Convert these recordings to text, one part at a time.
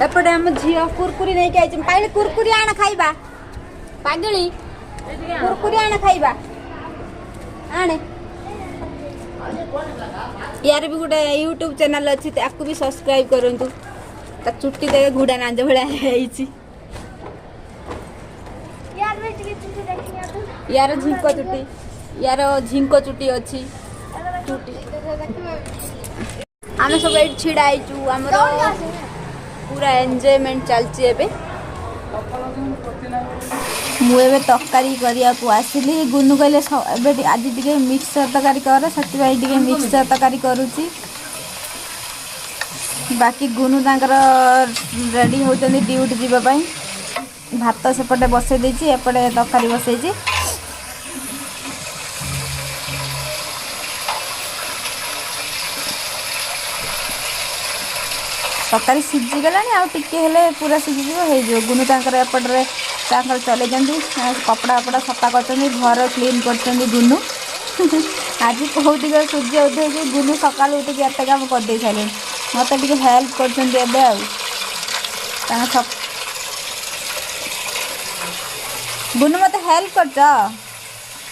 ଏପଟେ ଆମ ଝିଅ କୁରକୁରି ନେଇକି ଆଇଛି। ପାଇଲେ କୁରକୁରି ଆଣ ଖାଇବା। ପାଗିଳି, କୁରକୁରି ଆଣ ଖାଇବା, ଆଣେ। ୟାର ବି ଗୋଟେ ୟୁଟ୍ୟୁବ ଚ୍ୟାନେଲ ଅଛି, ତାକୁ ବି ସବସ୍କ୍ରାଇବ କରନ୍ତୁ। ତା ଚୁଟି ଦେବେ ଘୁଡ଼ା ନାଞ୍ଜ ଭଳିଆ ହେଇଛି। ୟାର ଝିଙ୍କ ଚୁଟି, ୟାର ଝିଙ୍କ ଚୁଟି ଅଛି ଚୁଟି। ଆମେ ସବୁ ଏଇଠି ଛିଡ଼ା ହେଇଛୁ, ଆମର ପୁରା ଏନ୍ଜୟମେଣ୍ଟ ଚାଲିଛି ଏବେ। ମୁଁ ଏବେ ତରକାରୀ କରିବାକୁ ଆସିଲି। ଗୁନୁ କହିଲେ ଏବେ ଆଜି ଟିକେ ମିକ୍ସଚର ତରକାରୀ କର, ସେଥିପାଇଁ ଟିକେ ମିକ୍ସଚର ତରକାରୀ କରୁଛି। ବାକି ଗୁନୁ ତାଙ୍କର ରେଡ଼ି ହେଉଛନ୍ତି ଡ୍ୟୁଟି ଯିବା ପାଇଁ। ଭାତ ସେପଟେ ବସେଇ ଦେଇଛି, ଏପଟେ ତରକାରୀ ବସେଇଛି। ତରକାରୀ ସିଝିଗଲାଣି, ଆଉ ଟିକେ ହେଲେ ପୁରା ସିଝିଯିବ, ହେଇଯିବ। ଗୁନୁ ତାଙ୍କର ଏପଟରେ ତାଙ୍କର ଚଲେଇଛନ୍ତି, କପଡ଼ା ଫପଡ଼ା ସଫା କରିଛନ୍ତି, ଘର କ୍ଲିନ୍ କରିଛନ୍ତି ଗୁନୁ। ଆଜି କେଉଁ ଦିଗ ସୂର୍ଯ୍ୟ ଉଠେଇକି ଗୁନୁ ସକାଳୁ ଉଠିକି ଏତେ କାମ କରିଦେଇ ସାରିଲେଣି। ମୋତେ ଟିକେ ହେଲ୍ପ କରୁଛନ୍ତି ଏବେ। ଆଉ ତାଙ୍କ ଗୁନୁ ମୋତେ ହେଲ୍ପ କରୁଛ?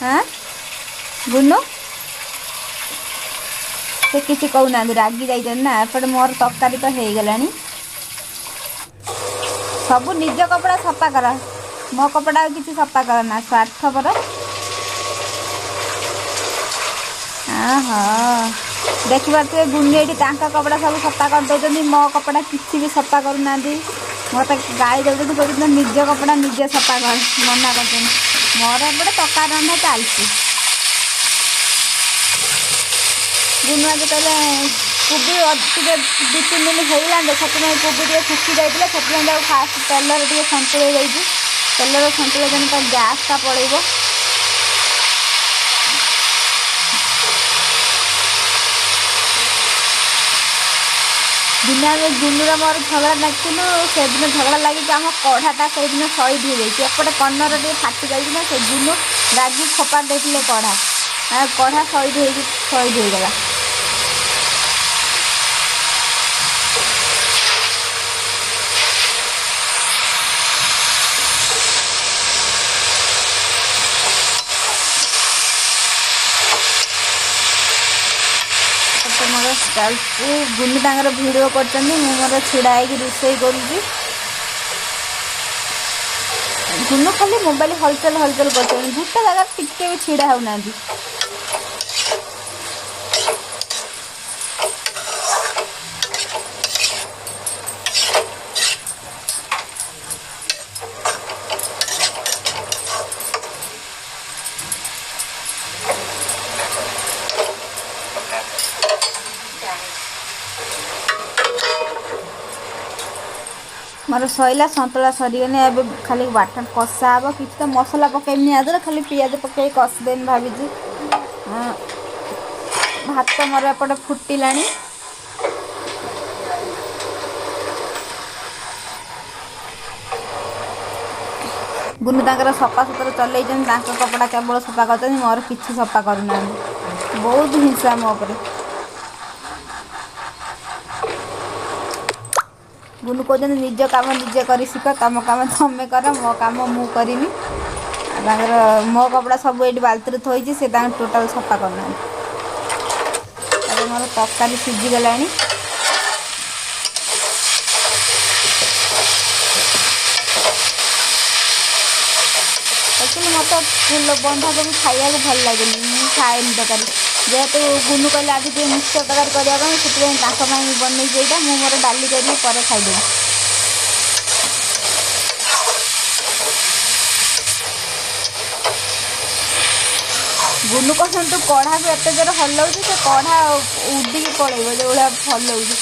ହଁ ଗୁନୁ, ସେ କିଛି କହୁନାହାନ୍ତି, ରାଗି ଯାଇଛନ୍ତି ନା। ଏପଟେ ମୋର ତରକାରୀ ତ ହେଇଗଲାଣି। ସବୁ ନିଜ କପଡ଼ା ସଫା କର, ମୋ କପଡ଼ା ଆଉ କିଛି ସଫା କର ନା, ସ୍ୱାର୍ଥପର। ହଁ, ଦେଖିପାରୁଥିବେ ଗୁନି ଏଇଠି ତାଙ୍କ କପଡ଼ା ସବୁ ସଫା କରିଦେଉଛନ୍ତି, ମୋ କପଡ଼ା କିଛି ବି ସଫା କରୁନାହାନ୍ତି। ମୋତେ ଗାଳି ଦେଉଛନ୍ତି, କହୁଛନ୍ତି ନିଜ କପଡ଼ା ନିଜେ ସଫା କର, ମନା କରୁଛନ୍ତି। ମୋର ଏପଟେ ତରକାରୀ ରନ୍ଧା ଚାଲିଛି। ଗୁନୁ ଆଜି କହିଲେ କୋବି ଟିକେ 2-3 ଦିନ ହେଇଗଲାଣି ତ, ସେଥିପାଇଁ କୋବି ଟିକେ ଶୁଖି ଯାଇଥିଲା, ସେଥିପାଇଁ ତାକୁ ଫାଷ୍ଟ ତେଲରେ ଟିକେ ସନ୍ତୁଳେଇ ଦେଇଛି। ତେଲରେ ସନ୍ତୁଳେଇ ଦେଲେ ତା ଗ୍ୟାସ୍ଟା ପଳେଇବ। ଦିନେ ଆମେ ଗୁନୁର ମୋର ଝଗଡ଼ା ଲାଗିଥିଲୁ, ସେଦିନ ଝଗଡ଼ା ଲାଗିକି ଆମ କଢ଼ାଟା ସେଇଦିନ ସହିଦ ହେଇଯାଇଛି। ଏପଟେ କର୍ଣ୍ଣର ଟିକେ ଫାଟି ଯାଇଛି ନା, ସେ ଗୁନୁ ରାଗି ଫୋପାଡ଼ି ଦେଇଥିଲେ କଢ଼ା, କଢ଼ା ସହିଦ ହେଇକି ସହିଦ ହେଇଗଲା। ମୋର ଚାଲିଛି, ଗୁନୁ ତାଙ୍କର ଭିଡ଼ିଓ କରୁଛନ୍ତି, ମୁଁ ମୋର ଛିଡ଼ା ହେଇକି ରୋଷେଇ କରୁଛି। ଗୁନୁ ଖାଲି ମୋବାଇଲ ହଲଚଲ ହଲଚଲ କରୁଛନ୍ତି, ଗୋଟେ ଜାଗାରେ ଟିକେ ବି ଛିଡ଼ା ହେଉନାହାନ୍ତି। ମୋର ସଇଲା ସନ୍ତୁଳା ସରିଗଲେ, ଏବେ ଖାଲି ବାଟଣ କଷା ହେବ। କିଛି ତ ମସଲା ପକେଇବିନି ଆଦେହରେ, ଖାଲି ପିଆଜ ପକେଇ କଷିଦେମି ଭାବିଛି। ଭାତ ମୋର ଏପଟେ ଫୁଟିଲାଣି। ଗୁନୁ ତାଙ୍କର ସଫାସୁତୁରା ଚଲେଇଛନ୍ତି, ତାଙ୍କ କପଡ଼ା କେବଳ ସଫା କରୁଛନ୍ତି, ମୋର କିଛି ସଫା କରୁନାହାନ୍ତି। ବହୁତ ହିଂସା ମୋ ଉପରେ। ଗୁନୁ କହୁଛନ୍ତି ନିଜ କାମ ନିଜେ କରି ଶିଖ, ତମ କାମ ତମେ କର, ମୋ କାମ ମୁଁ କରିବି। ଆଉ ତାଙ୍କର ମୋ କପଡ଼ା ସବୁ ଏଇଠି ବାଲ୍ଟିରେ ଥୋଇଛି, ସେ ତାଙ୍କର ଟୋଟାଲ୍ ସଫା କରୁନାହାନ୍ତି। ତାପରେ ମୋର ତରକାରୀ ସିଝିଗଲାଣି। ଆକ୍ଚୁଆଲି ମୋତେ ଫୁଲ ବନ୍ଧାକୋବି ଖାଇବାକୁ ଭଲ ଲାଗେନି, ମୁଁ ଖାଏନି ତରକାରୀ। ଯେହେତୁ ଗୁନୁ କହିଲେ ଆଜି ଟିକେ ମିକ୍ସଚର ତରକାରୀ କରିବା ପାଇଁ, ସେଥିପାଇଁ ତାଙ୍କ ପାଇଁ ବନେଇଛି ଏଇଟା। ମୁଁ ମୋର ଡାଲି କରିକି ପରେ ଖାଇଦେବି। ଗୁନୁ କହୁଛନ୍ତି ତୁ କଢ଼ାକୁ ଏତେ ଜୋର ହଲଉଛୁ, ସେ କଢ଼ା ଉଡ଼ିକି ପଳେଇବ ଯେଉଁ ଭଳିଆ ହଲଉଛୁ।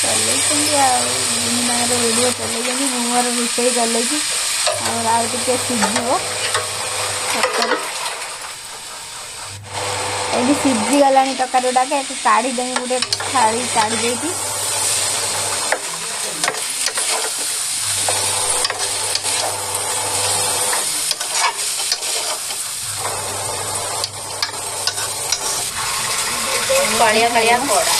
ଚଲେଇଛନ୍ତି ଆଉ ଗୁନୁ ତାଙ୍କର ଭିଡ଼ିଓ ଚଲେଇଛନ୍ତି, ମୁଁ ମୋର ରୋଷେଇ ଚଲେଇଛି। ଆମର ଆଉ ଟିକେ ସିଝିବ ତରକାରୀ। ଏଇଠି ସିଝିଗଲାଣି ତରକାରୀ ଗୁଡ଼ାକ, ଏକୁ କାଢ଼ିଦେମି ଗୋଟେ ଥାଳି କାଢ଼ି ଦେଇକି। କାଳିଆ କାଳିଆ କଡ଼ା।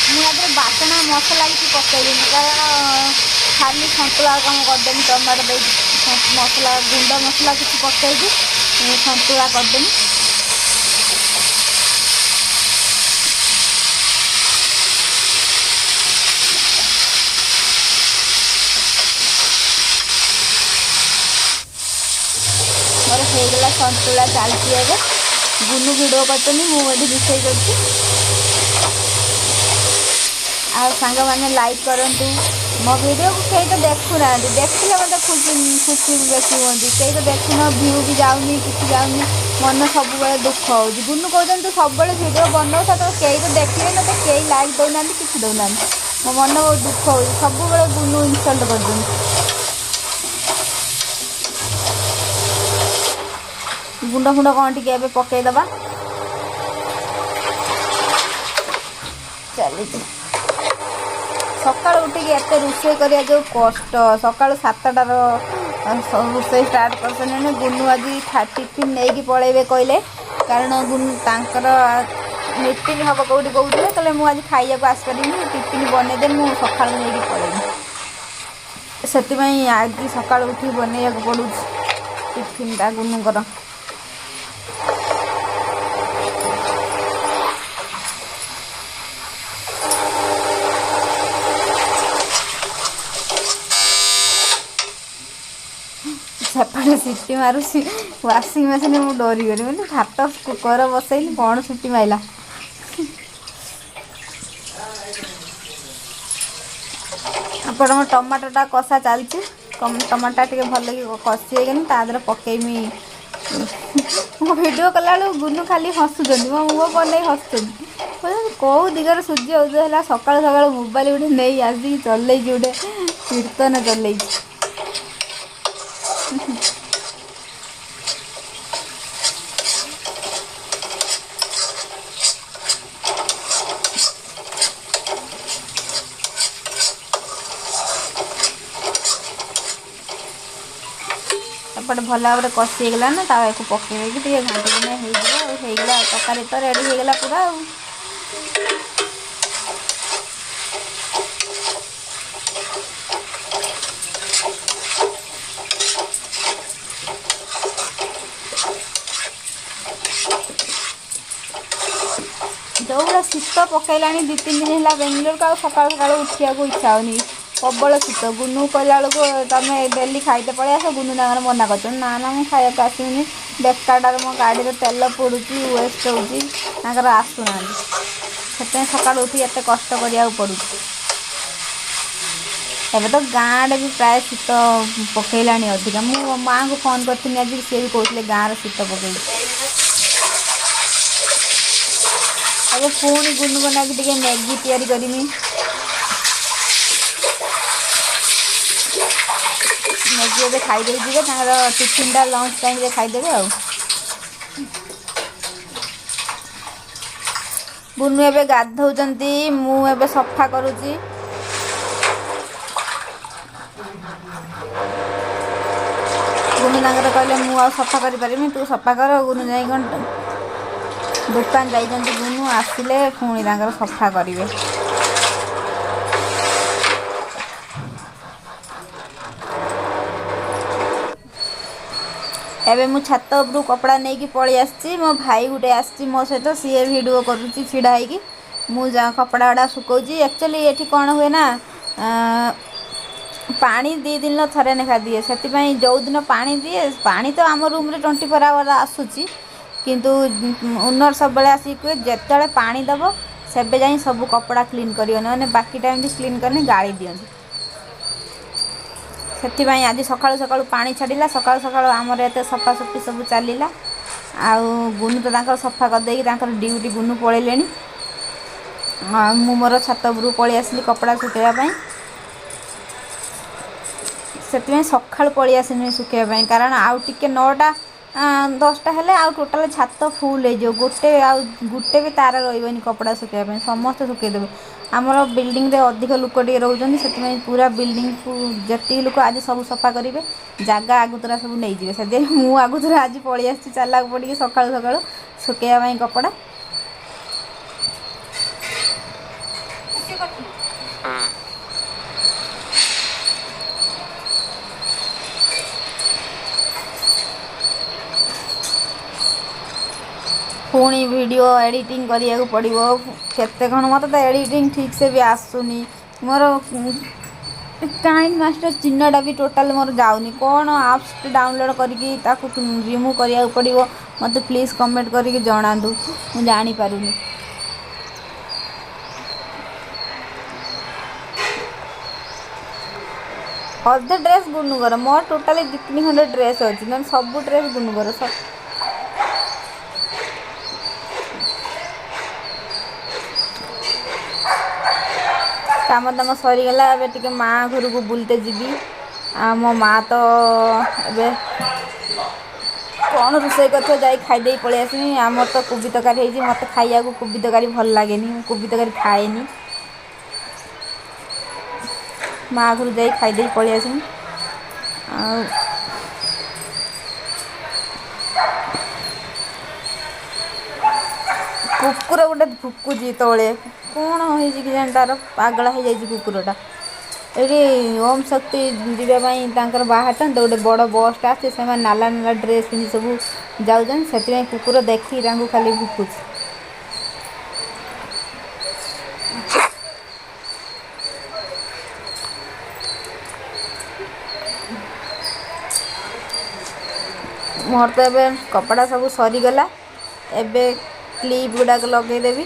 ମୁଁ ୟା ଦେହରେ ବାଟଣା ମସଲା କିଛି ପକେଇଲିନି, କାରଣ ଖାଲି ସନ୍ତୁଳା କାମ କରିଦେମି। ଟମାଟୋ ଦେଇକି ମସଲା ଗୁଣ୍ଡ ମସଲା କିଛି ପକେଇକି ସନ୍ତୁଳା କରିଦେମି। ମୋର ହେଇଗଲା ସନ୍ତୁଳା, ଚାଲିଛି ଏବେ। ଗୁନୁ ଭିଡ଼ିଓ କରୁଛନ୍ତି, ମୁଁ ଏଠି ରୋଷେଇ କରୁଛି। ଆଉ ସାଙ୍ଗମାନେ, ଲାଇକ୍ କରନ୍ତୁ ମୋ ଭିଡ଼ିଓକୁ। କେହି ତ ଦେଖୁନାହାନ୍ତି, ଦେଖିଲେ ମୋତେ ଖୁସି ଖୁସି ବେଶୀ ହୁଅନ୍ତି। କେହି ତ ଦେଖୁନ, ଭ୍ୟୁ ବି ଯାଉନି, କିଛି ଯାଉନି, ମନ ସବୁବେଳେ ଦୁଃଖ ହେଉଛି। ଗୁନୁ କହୁଛନ୍ତି, ତୁ ସବୁବେଳେ ଭିଡ଼ିଓ ବନଉଥା, ତ କେହି ତ ଦେଖିବେ ନା, ତ କେହି ଲାଇକ୍ ଦେଉନାହାନ୍ତି, କିଛି ଦେଉନାହାନ୍ତି, ମୋ ମନ ବହୁତ ଦୁଃଖ ହେଉଛି। ସବୁବେଳେ ଗୁନୁ ଇନସଲ୍ଟ କରୁଛନ୍ତି। ଗୁଣ୍ଡ ଫୁଣ୍ଡ କ'ଣ ଟିକେ ଏବେ ପକେଇଦେବା। ଚାଲିଛି। ସକାଳୁ ଉଠିକି ଏତେ ରୋଷେଇ କରିବା ଯେଉଁ କଷ୍ଟ। ସକାଳୁ 7ଟାର ରୋଷେଇ ଷ୍ଟାର୍ଟ କରିସାରିଲେଣି। ଗୁନୁ ଆଜି ଟିଫିନ୍ ନେଇକି ପଳେଇବେ କହିଲେ, କାରଣ ଗୁନୁ ତାଙ୍କର ମିଟିଂ ହେବ କେଉଁଠି କହୁଥିଲେ। କହିଲେ, ମୁଁ ଆଜି ଖାଇବାକୁ ଆସିପାରିବିନି, ଟିଫିନ୍ ବନେଇଦେ, ମୁଁ ସକାଳୁ ନେଇକି ପଳେଇବି। ସେଥିପାଇଁ ଆଜି ସକାଳୁ ଉଠିକି ବନେଇବାକୁ ପଡ଼ୁଛି ଟିଫିନ୍ଟା ଗୁନୁଙ୍କର। ସେପଟେ ସିଟି ମାରୁଛି ୱାସିଂ ମେସିନ୍, ମୁଁ ଡରିଗଲି ବୋଲି ଭାତ କୁକର ବସେଇନି, କ'ଣ ସିଟି ମାଇଲା? ଆପଣଙ୍କ ଟମାଟୋଟା କଷା ଚାଲିଛି। ଟମାଟୋଟା ଟିକେ ଭଲକି କଷି ହେଇଗଲେ ତା ଦେହରେ ପକେଇମି। ମୁଁ ଭିଡ଼ିଓ କଲାବେଳକୁ ଗୁନୁ ଖାଲି ହସୁଛନ୍ତି, ମୋ ମୁହଁ ବନେଇ ହସୁଛନ୍ତି। କହୁଛନ୍ତି, କେଉଁ ଦିଗରେ ସୂର୍ଯ୍ୟ ଉଦୟ ହେଲା, ସକାଳୁ ସକାଳୁ ମୋବାଇଲ ଗୋଟେ ନେଇ ଆସିକି ଚଲେଇଛି, ଗୋଟେ କୀର୍ତ୍ତନ ଚଲେଇଛି। ଏପଟେ ଭଲ ଭାବରେ କଷି ହେଇଗଲା ନା, ତାକୁ ପକେଇ ଦେଇକି ଟିକେ ଘାଣ୍ଟି ଦେଲେ ହେଇଯିବ। ଆଉ ହେଇଗଲା ତରକାରୀ ତ ରେଡ଼ି ହେଇଗଲା ପୁରା। ଆଉ ଯେଉଁ ଭଳିଆ ଶୀତ ପକେଇଲାଣି 2-3 ଦିନ ହେଲା ବେଙ୍ଗଲୋରକୁ, ଆଉ ସକାଳୁ ସକାଳୁ ଉଠିବାକୁ ଇଚ୍ଛା ହେଉନି। ପ୍ରବଳ ଶୀତ। ଗୁନୁ କହିଲା ବେଳକୁ, ତମେ ଡେଲି ଖାଇତେ ପଳେଇ ଆସ। ଗୁନୁ ତାଙ୍କର ମନା କରୁଛନ୍ତି, ନା ନା, ମୁଁ ଖାଇବାକୁ ଆସିବିନି, ବେକାରଟାରେ ମୋ ଗାଡ଼ିରେ ତେଲ ପୋଡ଼ୁଛି, ୱେଷ୍ଟ ହେଉଛି। ତାଙ୍କର ଆସୁନାହାନ୍ତି। ସେଥିପାଇଁ ସକାଳୁ ଉଠିକି ଏତେ କଷ୍ଟ କରିବାକୁ ପଡ଼ୁଛି। ଏବେ ତ ଗାଁ ଆଡ଼େ ବି ପ୍ରାୟ ଶୀତ ପକେଇଲାଣି ଅଧିକା। ମୁଁ ମାଆଙ୍କୁ ଫୋନ୍ କରିଥିଲି ଆଜି, ସିଏ ବି କହୁଥିଲେ ଗାଁରେ ଶୀତ ପକେଇଛି। ଏବେ ପୁଣି ଗୁନୁ ବନାଇକି ଟିକେ ମ୍ୟାଗି ତିଆରି କରିମି। ମ୍ୟାଗି ଏବେ ଖାଇଦେଇ ଯିବେ, ତାଙ୍କର ଟିଫିନ୍ଟା ଲଞ୍ଚ ଟାଇମ୍ରେ ଖାଇଦେବେ। ଆଉ ଗୁନୁ ଏବେ ଗାଧଉଛନ୍ତି, ମୁଁ ଏବେ ସଫା କରୁଛି। ଗୁନୁ ତାଙ୍କର କହିଲେ, ମୁଁ ଆଉ ସଫା କରିପାରିବିନି, ତୁ ସଫା କର। ଗୁନୁ ଯାଇ କ'ଣ ଦୋକାନ ଯାଇଛନ୍ତି। ଗୁନୁ ଆସିଲେ ପୁଣି ତାଙ୍କର ସଫା କରିବେ। ଏବେ ମୁଁ ଛାତ ଉପରୁ କପଡ଼ା ନେଇକି ପଳେଇ ଆସିଛି। ମୋ ଭାଇ ଗୋଟେ ଆସିଛି ମୋ ସହିତ, ସିଏ ଭିଡ଼ିଓ କରୁଛି ଛିଡ଼ା ହେଇକି। ମୁଁ ଯା କପଡ଼ା ଗୁଡ଼ା ଶୁଖଉଛି। ଆକ୍ଚୁଆଲି ଏଠି କ'ଣ ହୁଏ ନା, ପାଣି 2 ଦିନ ଥରେ ଲେଖା ଦିଏ। ସେଥିପାଇଁ ଯେଉଁଦିନ ପାଣି ଦିଏ, ପାଣି ତ ଆମ ରୁମ୍ରେ 24 ଆୱାର ଆସୁଛି, କିନ୍ତୁ ଓନର୍ ସବୁବେଳେ ଆସିକି କୁହେ, ଯେତେବେଳେ ପାଣି ଦେବ ସେବେ ଯାଇ ସବୁ କପଡ଼ା କ୍ଲିନ୍ କରିବ, ନହେଲେ ବାକି ଟାଇମ୍ ବି କ୍ଲିନ୍ କରିନି, ଗାଳି ଦିଅନ୍ତି। ସେଥିପାଇଁ ଆଜି ସକାଳୁ ସକାଳୁ ପାଣି ଛାଡ଼ିଲା, ସକାଳୁ ସକାଳୁ ଆମର ଏତେ ସଫାସଫି ସବୁ ଚାଲିଲା। ଆଉ ଗୁନୁ ତ ତାଙ୍କର ସଫା କରିଦେଇକି ତାଙ୍କର ଡ୍ୟୁଟି ଗୁନୁ ପଳେଇଲେଣି। ଆଉ ମୁଁ ମୋର ଛାତ ଉପରକୁ ପଳେଇ ଆସିଲି କପଡ଼ା ଶୁଖେଇବା ପାଇଁ। ସେଥିପାଇଁ ସକାଳୁ ପଳେଇ ଆସିନି ଶୁଖେଇବା ପାଇଁ, କାରଣ ଆଉ ଟିକେ 9ଟା 10ଟା ହେଲେ ଆଉ ଟୋଟାଲ୍ ଛାତ ଫୁଲ୍ ହେଇଯିବ। ଗୋଟେ ଆଉ ଗୋଟେ ବି ତାର ରହିବନି କପଡ଼ା ଶୁଖେଇବା ପାଇଁ, ସମସ୍ତେ ଶୁଖେଇଦେବେ। ଆମର ବିଲ୍ଡିଂରେ ଅଧିକ ଲୋକ ଟିକେ ରହୁଛନ୍ତି, ସେଥିପାଇଁ ପୁରା ବିଲ୍ଡିଂକୁ ଯେତିକି ଲୋକ ଆଜି ସବୁ ସଫା କରିବେ, ଜାଗା ଆଗତୁରା ସବୁ ନେଇଯିବେ। ସେଥିପାଇଁ ମୁଁ ଆଗତୁରା ଆଜି ପଳେଇ ଆସିଛି ଚାଲାକ ପଡ଼ିକି ସକାଳୁ ସକାଳୁ ଶୁଖେଇବା ପାଇଁ କପଡ଼ା। ପୁଣି ଭିଡ଼ିଓ ଏଡ଼ିଟିଂ କରିବାକୁ ପଡ଼ିବ କେତେ କ'ଣ। ମୋତେ ତ ଏଡ଼ିଟିଂ ଠିକ୍ସେ ବି ଆସୁନି। ମୋର କାଇନ୍ ମାଷ୍ଟର ଚିହ୍ନଟା ବି ଟୋଟାଲ୍ ମୋର ଯାଉନି। କ'ଣ ଆପ୍ସଟେ ଡାଉନଲୋଡ଼୍ କରିକି ତାକୁ ରିମୁଭ୍ କରିବାକୁ ପଡ଼ିବ, ମୋତେ ପ୍ଲିଜ୍ କମେଣ୍ଟ କରିକି ଜଣାନ୍ତୁ, ମୁଁ ଜାଣିପାରୁନି। ଅଧେ ଡ୍ରେସ୍ ଗୁନୁଙ୍କର, ମୋର ଟୋଟାଲି 2-3 ଖଣ୍ଡ ଡ୍ରେସ୍ ଅଛି, ନହେଲେ ସବୁ ଡ୍ରେସ୍ ଗୁନୁଙ୍କର। କାମ ଦାମ ସରିଗଲା, ଏବେ ଟିକେ ମା ଘରକୁ ବୁଲିତେ ଯିବି। ଆଉ ମୋ ମା ତ ଏବେ କ'ଣ ରୋଷେଇ କରିଥିବ, ଯାଇ ଖାଇଦେଇ ପଳେଇ ଆସିବି। ଆମର ତ କୋବି ତରକାରୀ ହେଇଛି, ମୋତେ ଖାଇବାକୁ କୋବି ତରକାରୀ ଭଲ ଲାଗେନି, ମୁଁ କୋବି ତରକାରୀ ଖାଏନି। ମା ଘରୁ ଯାଇ ଖାଇଦେଇ ପଳେଇ ଆସିବି। ଆଉ କୁକୁର ଗୋଟେ ଭୁକୁଛି ତଳେ, କ'ଣ ହେଇଛି କି ଜାଣି, ତାର ପାଗଳା ହେଇଯାଇଛି କୁକୁରଟା। ଏଇଠି ଓମ୍ ଶକ୍ତି ଯିବା ପାଇଁ ତାଙ୍କର ବାହାରିଛନ୍ତି ତ, ଗୋଟେ ବଡ଼ ବସ୍ଟା ଆସୁଛି, ସେମାନେ ନାଲା ନାଲା ଡ୍ରେସ୍ ପିନ୍ଧି ସବୁ ଯାଉଛନ୍ତି, ସେଥିପାଇଁ କୁକୁର ଦେଖିକି ତାଙ୍କୁ ଖାଲି ଭୁକୁଛି। ମୋର ତ ଏବେ କପଡ଼ା ସବୁ ସରିଗଲା, ଏବେ କ୍ଲିପ୍ ଗୁଡ଼ାକ ଲଗେଇଦେବି।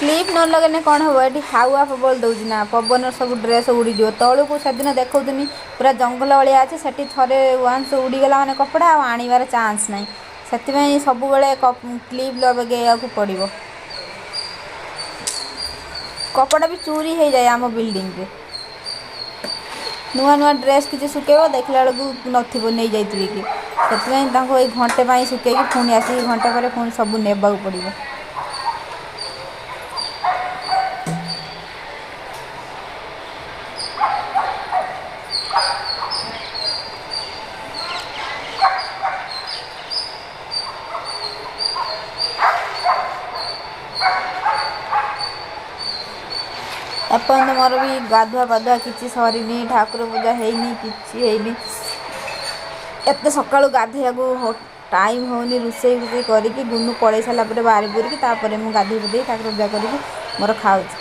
କ୍ଲିପ୍ ନ ଲଗେଇଲେ କ'ଣ ହେବ, ଏଠି ହାୱା ପ୍ରବଳ ଦେଉଛି ନା, ପବନ ସବୁ ଡ୍ରେସ୍ ଉଡ଼ିଯିବ ତଳକୁ। ସେଦିନ ଦେଖାଉଥିନି ପୁରା ଜଙ୍ଗଲ ଭଳିଆ ଅଛି, ସେଠି ଥରେ ୱାନ୍ସ ଉଡ଼ିଗଲା ମାନେ କପଡ଼ା ଆଉ ଆଣିବାର ଚାନ୍ସ ନାହିଁ। ସେଥିପାଇଁ ସବୁବେଳେ କ୍ଲିପ୍ ଲଗେଇବାକୁ ପଡ଼ିବ। କପଡ଼ା ବି ଚୋରି ହେଇଯାଏ ଆମ ବିଲ୍ଡିଂରେ। ନୂଆ ନୂଆ ଡ୍ରେସ୍ କିଛି ଶୁଖେଇବ, ଦେଖିଲା ବେଳକୁ ନଥିବ, ନେଇଯାଇଥିବେ କି। ସେଥିପାଇଁ ତାଙ୍କୁ ଏଇ ଘଣ୍ଟେ ପାଇଁ ଶୁଖେଇକି ପୁଣି ଆସିକି ଘଣ୍ଟେ ପରେ ପୁଣି ସବୁ ନେବାକୁ ପଡ଼ିବ। ଏପର୍ଯ୍ୟନ୍ତ ମୋର ବି ଗାଧୁଆ ପାଧୁଆ କିଛି ସରିନି, ଠାକୁର ପୂଜା ହେଇନି, କିଛି ହେଇନି। ଏତେ ସକାଳୁ ଗାଧୋଇବାକୁ ଟାଇମ୍ ହେଉନି। ରୋଷେଇ ଫୋଷେଇ କରିକି ଗୁନୁ ପଳେଇ ସାରିଲା ପରେ ବାହାରି ବୁରିକି ତାପରେ ମୁଁ ଗାଧୋଇ ପାଧେଇ ଠାକୁର ପୂଜା କରିକି ମୋର ଖାଉଛି।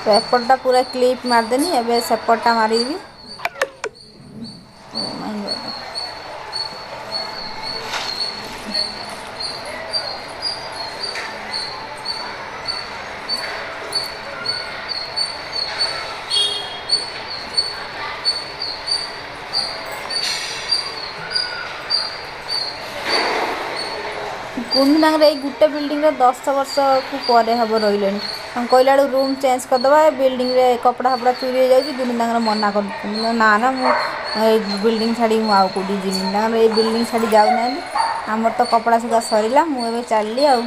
ତ ଏପଟଟା ପୁରା କ୍ଲିପ୍ ମାରିଦେନି, ଏବେ ସେପଟଟା ମାରିବି। Oh my God. Gunu ତାଙ୍କର ଏଇ ଗୋଟେ ବିଲ୍ଡିଂରେ 10 ବର୍ଷକୁ ପରେ ହେବ ରହିଲେଣି। ତାଙ୍କୁ କହିଲା ବେଳକୁ ରୁମ୍ ଚେଞ୍ଜ କରିଦେବା, ଏ ବିଲ୍ଡିଂରେ କପଡ଼ା ଫପଡ଼ା ଚୋରି ହେଇଯାଉଛି। ଗୁନୁ ତାଙ୍କର ମନା କରୁଛନ୍ତି, ନା ନା ମୁଁ ଏଇ ବିଲ୍ଡିଂ ଛାଡ଼ିକି ମୁଁ ଆଉ କେଉଁଠି ଯିବିନି। ତାଙ୍କର ଏଇ ବିଲ୍ଡିଂ ଛାଡ଼ି ଯାଉନାହାନ୍ତି। ଆମର ତ କପଡ଼ା ଶୁଖା ସରିଲା, ମୁଁ ଏବେ ଚାଲିଲି ଆଉ।